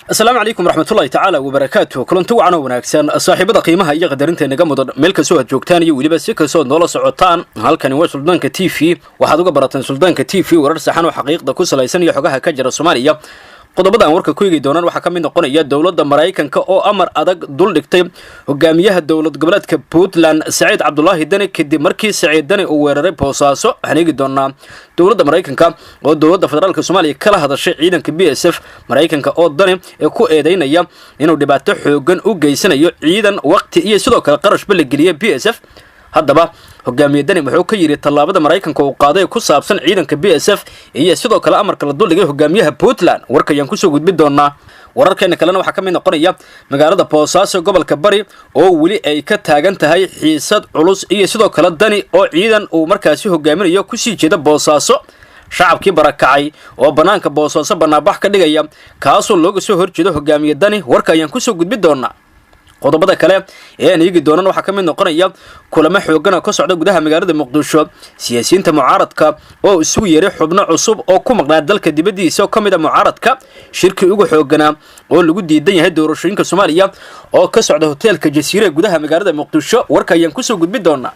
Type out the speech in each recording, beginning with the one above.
Asalaamu calaykum waraxmatullahi tacaala wabarakaatu. Kulanti wacan oo wanaagsan, saaxiibada qiimaha iyo qadarinta inaga mudan, meel kastoo aad joogtaan iyo weliba si kastood noola socotaan. Halkani waa Suldaanka TV. Waxaad uga barateen Suldaanka TV warar saxan oo xaqiiqda ku salaysan iyo xogaha ka jira Soomaaliya. Qodobada aan warka ku eegi doonaan waxaa ka mid noqonaya dowladda Maraykanka oo amar adag dul dhigtay hogaamiyaha dowlad goboleedka Puntland, Saciid Cabdulaahi Dani, kadib markii Saciid Dani uu weeraray Boosaaso. Waxaan eegi doonaa dowladda Maraykanka oo dowladda federaalka Soomaaliya kala hadashay ciidanka BSF, Maraykanka oo Dani ee ku eedeynaya inuu dhibaato xoogan u geysanayo ciidan waqti iyo sidoo kale qarashba la geliyay BSF. Haddaba, hogaamiye Dani wuxuu ka yidhi tallaabada Maraykanka uu qaaday ku saabsan ciidanka BSF iyo sidoo kale amarka la duldhigay hogaamiyaha Puntland? Warka ayaan kusoo gudbin doonaa. Wararkeena kalena waxaa ka mid noqonaya magaalada Boosaaso, gobolka Bari, oo weli ay ka taagan tahay xiisad culus, iyo sidoo kale Dani oo ciidan uu markaasi hogaaminayo kusii jeeda Boosaaso, shacabkii barakacay oo bannaanka Boosaaso banaanbax ka dhigaya, kaasoo looga soo horjeedo hogaamiye Dani. Warka ayaan kusoo gudbin doonaa. Qodobada kale ee aan eegi doonan waxaa ka mid noqonaya kulamo xoogan oo ka socda gudaha magaalada Muqdisho, siyaasiyiinta mucaaradka oo isugu yeeray xubno cusub oo ku maqnaa dalka dibaddiisa oo ka mid a mucaaradka, shirkii ugu xooganaa oo lagu diidan yahay doorashooyinka Soomaaliya oo ka socda hoteelka Jasiira ee gudaha magaalada Muqdisho. Warka ayaan kusoo gudbin doonaa.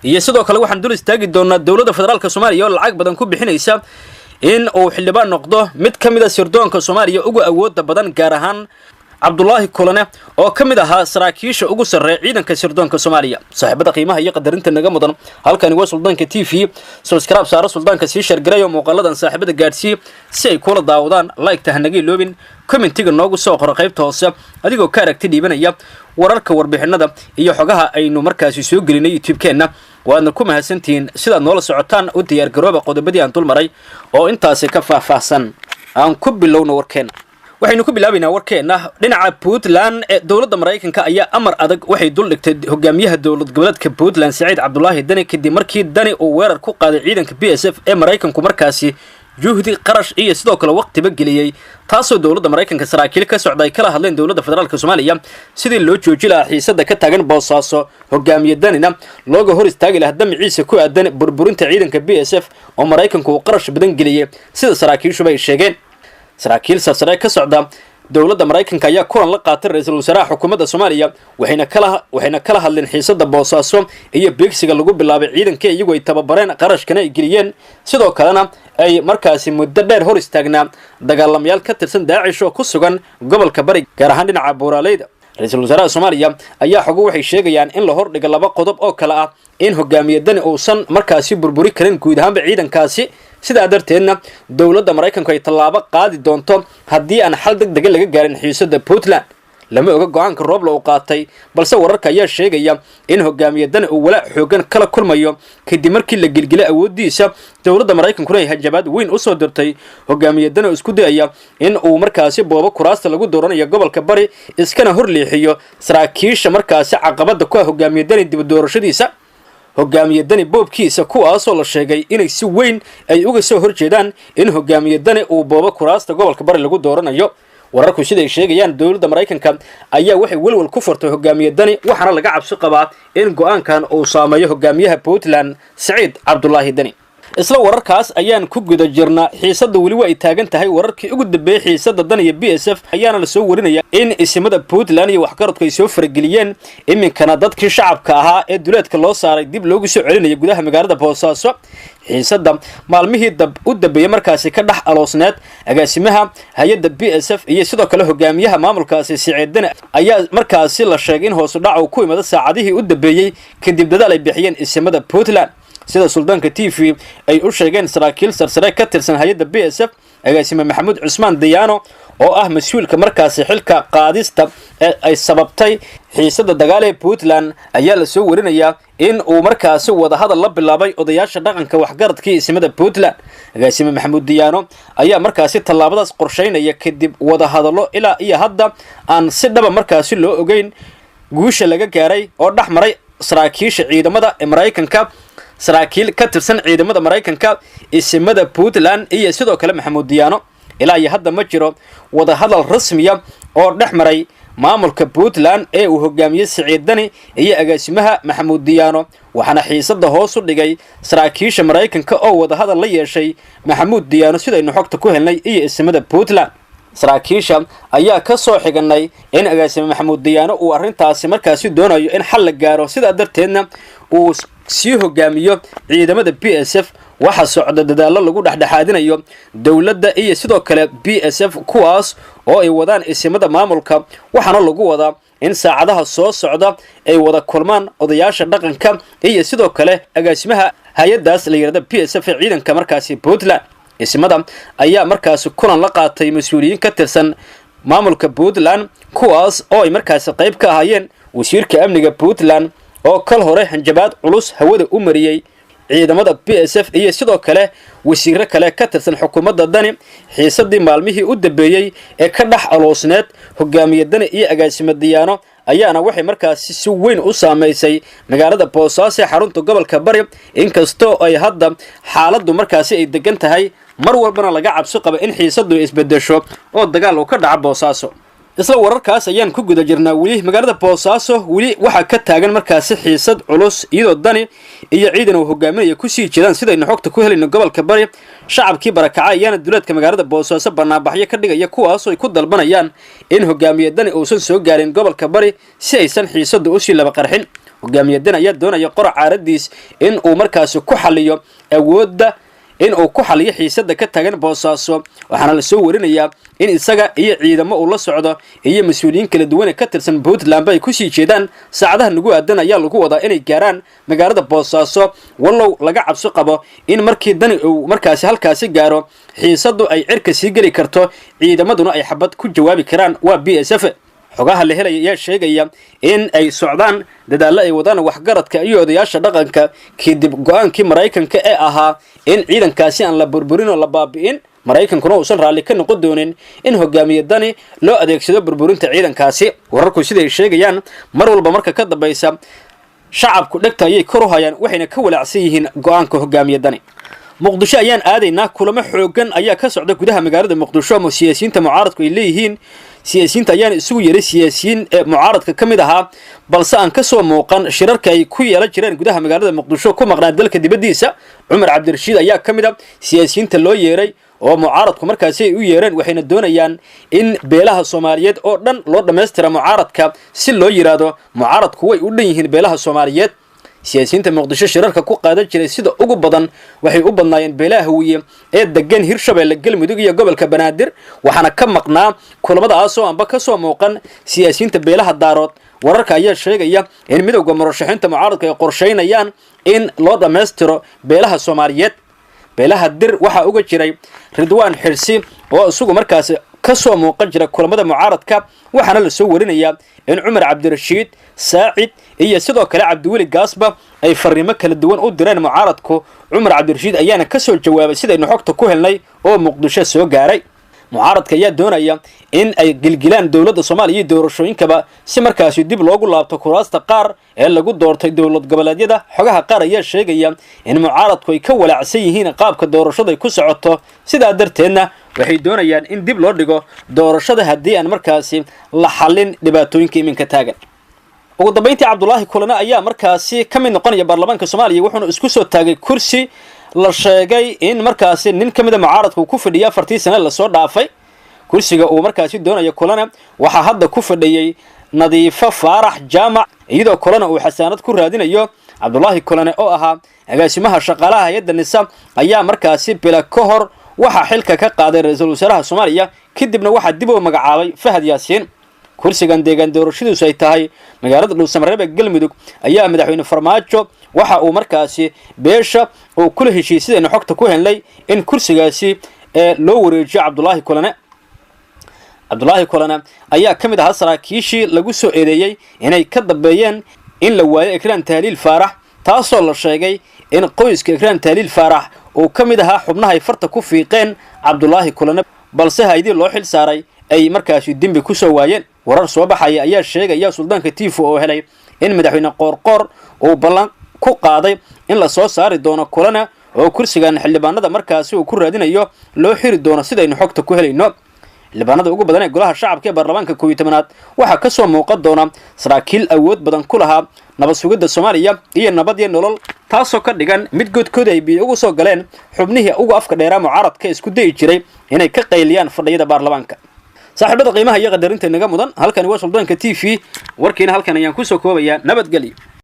Iyo sidoo kale waxaan dul istaagi doonaa dowladda federaalka Soomaaliya oo lacag badan ku bixinaysa in uu xildhibaan noqdo mid ka mid a sirdoonka Soomaaliya ugu awooda badan, gaar ahaan Cabdulaahi Kulane oo ka mid ahaa saraakiisha ugu sarreeya ciidanka sirdoonka Soomaaliya. Saaxiibada qiimaha iyo qadarinta naga mudan, halkani waa Suldaanka TV. Subscribe saaro Suldaanka, sii share gareeyo muuqaaladan, saaxiibada gaadhsii si ay kula daawadaan. Like-ta ha naga iloobin, commentiga noogu soo qoro qaybta hoose adigoo ka aragti dhiibanaya wararka, warbixinada iyo xogaha aynu markaasi soo gelinay YouTube-keenna. Waadna ku mahadsantihiin sidaad noola socotaan. U diyaargarooba qodobadii aan dul maray oo intaasi ka faahfaahsan. Aan ku bilowno warkeenna. Waxaynu ku bilaabaynaa warkeenna dhinaca Puntland. Ee dowladda Maraykanka ayaa amar adag waxay dul dhigtay hogaamiyaha dowlad goboleedka Puntland, Saciid Cabdulaahi Dani, kadib markii Dani uu weerar ku qaaday ciidanka BSF ee Maraykanku markaasi juhdi, qarash iyo sidoo kale waqtiba geliyey, taasoo dowladda Maraykanka saraakiil ka socda ay kala hadleen dowladda federaalka Soomaaliya sidii loo jooji lahaa xiisada ka taagan Boosaaso, hogaamiye Danina looga hor istaagi lahaa damiciisa ku aadan burburinta ciidanka BSF oo Maraykanku uu qarash badan geliyey. Sida saraakiishuba ay sheegeen, saraakiil sarsare ka socda dowladda Maraykanka ayaa kulan la qaatay ra-iisul wasaaraha xukuumadda Soomaaliya, waxayna kala hadleen xiisada Boosaaso iyo beegsiga lagu bilaabay ciidanka iyagu ay tababareen, qarashkana ay geliyeen, sidoo kalena ay markaasi muddo dheer hor istaagnaa dagaalamayaal ka tirsan Daacish oo ku sugan gobolka Bari, gaar ahaan dhinaca buuraaleyda. Ra-iisul wasaaraha Soomaaliya ayaa xogo waxay sheegayaan in la hordhiga laba qodob oo kale ah: in hogaamiye Dani uusan markaasi burburi karin guud ahaanba ciidankaasi, sidaa darteedna dowladda Maraykanku ay tallaabo qaadi doonto haddii aan xal deg dega laga gaarin xiisada Puntland. Lama oga go-aanka Rooble uu qaatay, balse wararka ayaa sheegaya in hogaamiye Dani uu walaac xoogan kala kulmayo kadib markii la gelgelay awooddiisa, dowladda Maraykankuna ay hajabaad weyn usoo dirtay. Hogaamiye Dani oo isku dayaya in uu markaasi boobo kuraasta lagu dooranayo gobolka Bari, iskana hor leexiyo saraakiisha markaasi caqabada ku ah hogaamiye Dani dib doorashadiisa, hogaamiye Dani boobkiisa, kuwaasoo la sheegay inay si weyn ay uga soo horjeedaan in hogaamiye Dani uu boobo kuraasta gobolka Bari lagu dooranayo. Wararku siday sheegayaan, dowladda Maraykanka ayaa waxay welwel ku furtay hogaamiye Dani, waxaana laga cabsi qabaa in go-aankan uu saameeyo hogaamiyaha Puntland, Saciid Cabdulaahi Dani. Isla wararkaas ayaan ku guda jirnaa. Xiisadda weli waa ay taagan tahay. Wararkii ugu dambeeyey xiisadda Dan iyo BSF ayaana lasoo warinaya in isimada Puntland iyo waxgaradku ay soo farageliyeen, iminkana dadkii shacabka ahaa ee duleedka loo saaray dib loogu soo celinaya gudaha magaalada Boosaaso. Xiisadda maalmihii dab u dambeeyey markaasi ka dhex aloosneed agaasimaha hay-adda BSF iyo sidoo kale hogaamiyaha maamulkaasi Siciid Dani ayaa markaasi la sheegay in hoosu dhac uu ku imado saacadihii u dambeeyey, kadib dadaal ay bixiyeen isimada Puntland. Sida Suldaanka TV ay u sheegeen saraakiil sarsare ka tirsan hay-adda BSF, agaasime Maxamuud Cusmaan Diyaano oo ah mas-uulka markaasi xilka qaadista ee ay sababtay xiisada dagaal ee Puntland ayaa lasoo warinayaa in uu markaasi wadahadal la bilaabay odayaasha dhaqanka, waxgaradkii isimada Puntland. Agaasime Maxamuud Diyaano ayaa markaasi tallaabadaas qorshaynaya kadib wadahadallo ilaa iyo hadda aan si dhaba markaasi loo ogeyn guusha laga gaaray oo dhex maray saraakiisha ciidamada ee Maraykanka, saraakiil ka tirsan ciidamada Maraykanka, isimada Puntland iyo sidoo kale Maxamuud Diyaano. Ilaa iyo hadda ma jiro wadahadal rasmiya oo dhex maray maamulka Puntland ee uu hogaamiyey Siciid Dani iyo agaasimaha Maxamuud Diyaano, waxaana xiisada hoos u dhigay saraakiisha Maraykanka oo wadahadal la yeeshay Maxamuud Diyaano, sidaynu xogta ku helnay, iyo isimada Puntland. Saraakiisha ayaa ka soo xiganay in agaasime Maxamuud Diyaano uu arrintaasi markaasi doonayo in xal la gaaro, sidaa darteedna uu sii hogaamiyo ciidamada BSF. Waxaa socda dadaallo lagu dhexdhexaadinayo dowladda iyo sidoo kale BSF, kuwaas oo ay wadaan isimada maamulka, waxaana lagu wadaa in saacadaha soo socda ay wada kulmaan odayaasha dhaqanka iyo sidoo kale agaasimaha hay-addaas la yidhahda BSF ee ciidanka markaasi Puntland. Isimada ayaa markaasi kulan la qaatay mas-uuliyiin ka tirsan maamulka Puntland, kuwaas oo ay markaasi qayb ka ahaayeen wasiirka amniga Puntland oo kal hore hanjabaad culus hawada u mariyey ciidamada BSF iyo sidoo kale wasiiro kale ka tirsan xukuumadda Dani. Xiisadii maalmihii u dambeeyey ee ka dhex aloosneed hogaamiye Dani iyo agaasime Diyaano ayaana waxay markaasi si weyn u saameysay magaalada Boosaaso ee xarunta gobolka Bari, inkastoo ay hadda xaaladdu markaasi ay degan tahay, mar walbana laga cabsi qabo in xiisadu isbedesho oo dagaal uu ka dhaco Boosaaso. Isla wararkaas ayaan ku guda jirnaa. Weli magaalada Boosaaso weli waxaa ka taagan markaasi xiisad culus, iyadoo Dani iyo ciidan uu hogaaminaya kusii jiraan sidaynu xogta ku helayno gobolka Bari. Shacabkii barakaca ayaana duleedka magaalada Boosaaso banaanbaxyo ka dhigaya, kuwaasoo ay ku dalbanayaan in hogaamiye Dani uusan soo gaarin gobolka Bari si aysan xiisadu usii laba qarxin. Hogaamiye Dani ayaa doonaya qorac caaradiis in uu markaasi ku xaliyo awoodda in uu ku xaliyo xiisada ka taagan Boosaaso, waxaana la soo warinayaa in isaga iyo ciidamo uu la socdo iyo mas-uuliyiin kala duwan ee ka tirsan Puntland ay kusii jeedaan. Saacadaha nagu aadan ayaa lagu wadaa inay gaaraan magaalada Boosaaso, wallow laga cabsi qabo in markii Dani uu markaasi halkaasi gaaro xiisadu ay cirka sii geli karto, ciidamaduna ay xabad ku jawaabi karaan waa BSF. Xogaha la helaya ayaa sheegaya in ay socdaan dadaallo ay wadaan waxgaradka iyo odayaasha dhaqanka kadib go-aankii Maraykanka ee ahaa in ciidankaasi aan la burburin oo la baabi'in, Maraykankuna uusan raalli ka noqon doonin in hogaamiye Dani loo adeegsado burburinta ciidankaasi. Wararku siday sheegayaan, mar walba marka ka dambaysa shacabku dhegta ayay kor u hayaan, waxayna ka walaacsan yihiin go-aanka hogaamiye Dani. Muqdisho ayaan aadaynaa. Kulamo xoogan ayaa ka socda gudaha magaalada Muqdisho ama siyaasiyiinta mucaaradku ay leeyihiin. Siyaasiyiinta ayaana isugu yeeray siyaasiyiin ee mucaaradka ka mid ahaa balse aan kasoo muuqan shirarka ay ku yeelan jireen gudaha magaalada Muqdisho, ku maqnaa dalka dibaddiisa. Cumar Cabdirashiid ayaa ka mid a siyaasiyiinta loo yeeray oo mucaaradku markaasi ay u yeereen, waxayna doonayaan in beelaha Soomaaliyeed oo dhan loo dhammaystira mucaaradka si loo yidhaahdo mucaaradku way u dhan yihiin beelaha Soomaaliyeed. Siyaasiyiinta Muqdisho shirarka ku qaadan jiray sida ugu badan waxay u badnaayeen beelaha Hawiye ee degan Hirshabeelle, Galmudug iyo gobolka Banaadir, waxaana ka maqnaa kulamadaasoo aanba kasoo muuqan siyaasiyiinta beelaha Daarood. Wararka ayaa sheegaya in midowda murashaxiinta mucaaradku ay qorsheynayaan in loo dhammaystiro beelaha Soomaaliyeed. Beelaha Dir waxaa uga jiray Ridwaan Xirsi oo isagu markaasi kasoo muuqan jira kulamada mucaaradka, waxaana la soo warinayaa in Cumar Cabdirashiid, Saacid iyo sidoo kale Cabdiweli Gaasba ay fariimo kala duwan u direen mucaaradku. Cumar Cabdirashiid ayaana kasoo jawaabay sidaynu xogta ku helnay oo Muqdisho soo gaaray. Mucaaradka ayaa doonaya in ay gilgilaan dowladda Soomaaliya iyo doorashooyinkaba si markaasi dib loogu laabto kuraasta qaar ee lagu doortay dowlad goboleedyada. Xogaha qaar ayaa sheegaya in mucaaradku ay ka walaacsan yihiin qaabka doorashada ay ku socoto, sidaa darteedna waxay doonayaan in dib loo dhigo doorashada haddii aan markaasi la xallin dhibaatooyinka iminka taagan. Ugu dambeyntii, Cabdulaahi Kulane ayaa markaasi ka mid noqonaya baarlamaanka Soomaaliya, wuxuuna isku soo taagay kursi la sheegay in markaasi nin ka mid a mucaaradka uu ku fadhiyay 4tii sane lasoo dhaafay. Kursiga uu markaasi doonayo Kulane waxaa hadda ku fadhiyey Nadiifo Faarax Jaamac, iyadoo Kulane uu xasaanad ku raadinayo. Cabdulaahi Kulane oo ahaa agaasimaha shaqaalaha hay-adda NISA ayaa markaasi bila ka hor waxaa xilka ka qaaday ra-iisul wasaaraha Soomaaliya, kadibna waxaa dib u magacaabay Fahad Yaasiin. Kursigan deegaan doorashadiisu ay tahay magaalada Dhuusamareeb ee Galmudug ayaa madaxweyne Farmaajo waxa uu markaasi beesha uu kula heshiiyey, sidaynu xogta ku helnay, in kursigaasi ee loo wareejiyo Cabdulaahi Kulane. Cabdulaahi Kulane ayaa ka mid ahaa saraakiishii lagu soo eedeeyey inay ka dambeeyeen in la waayo Ikraan Tahliil Faarax, taasoo la sheegay in qoyska Ikraan Tahliil Faarax uu ka mid ahaa xubnaha ay farta ku fiiqeen Cabdulaahi Kulane, balse haydii loo xil saaray ay markaasi dembi ku soo waayeen. Warar soo baxaya ayaa sheegaya Suldaanka Tiifo oo helay in madaxweyne Qoorqoor uu ballan ku qaaday in la soo saari doono Kulane oo kursigan xildhibaanada markaasi uu ku raadinayo loo xiri doono, sidaynu xogta ku helayno. Xildhibaanada ugu badan ee golaha shacabka ee baarlamaanka 11aad waxaa kasoo muuqan doona saraakiil awood badan ku lahaa nabad sugidda Soomaaliya iyo nabad iyo nolol, taasoo ka dhigan mid godkooda ay biyo ugu soo galeen xubnihii ugu afka dheeraa mucaaradka isku dayi jiray inay ka qayliyaan fadhiyada baarlamaanka. Saaxiibada qiimaha iyo qadarinta inaga mudan, halkani waa Suldaanka TV, warkiina halkan ayaan kusoo koobayaa. Nabadgelyo.